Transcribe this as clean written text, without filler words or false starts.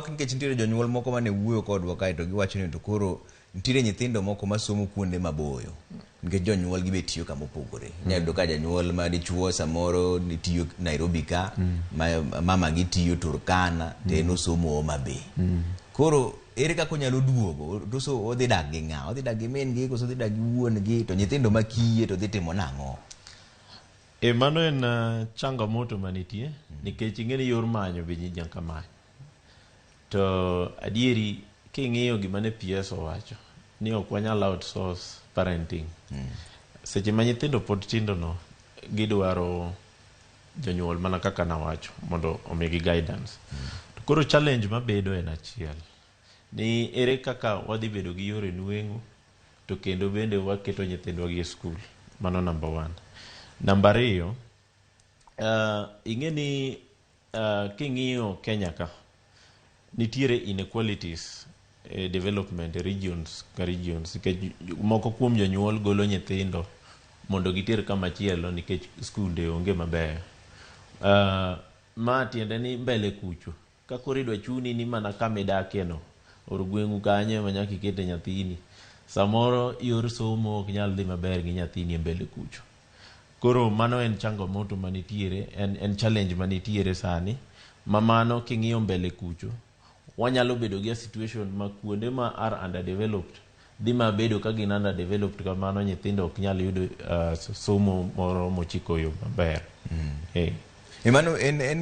ywak nikech nitiere jonyuol moko mane wuoyo kodwa kae to giwacho ni to koro nitiere nyithindo moko masomo kuonde maboyo nikech jonyuol gi be tiyo kama opogore. Inyalo yudo ka janyuol ma dichuo samoro ni tiyo Nairobi ka, ma mama gi tiyo Turkana to en osomo Homa Bay. Koro ere kaka onyalo duogo? To so odhi dak gi ng'a? Odhi dak gi min gi koso odhi dak gi wuon gi? To nyithindo ma kiye to dhi timo nang'o? E mano en changamoto manitie nikech ing'e ni yor manyo be ji nyaka many. To adieri king'iyo gima ne PS owacho ni ok wanyal outsource parenting. Seche ma nyithindo pod tindo no gidwaro jonyuol mana kaka nawacho mondo omigi guidance. To koro challenge mabedo en achiel ni ere kaka wadhi bedo gi yore nweng'o to kendo bende waketo nyithindwa gi e skul. Mano number one. Namba ariyo, ing'e ni king'iyo Kenya ka, nitiere inequalities e development e regions ka regions nikech moko kuom jonyuol golo nyithindo mondo giter kama chielo nikech skunde onge mabeyo. Ma tiende ni mbele kucho ka koro idwa chuni ni mana kama idakie no or gweng'u kanyo ema nyaka ikete nyathini samoro yor somo ok nyal dhi maber gi nyathini e mbele kucho. Koro mano en changamoto manitiere, en challenge manitiere sani ma mano king'iyo mbele kucho wanyalo bedo gi a situation ma kuonde ma are underdeveloped dhi mabedo ka gin underdeveloped kamano nyithindo ok nyal yudo somo moro mochiko yo maber. E mano en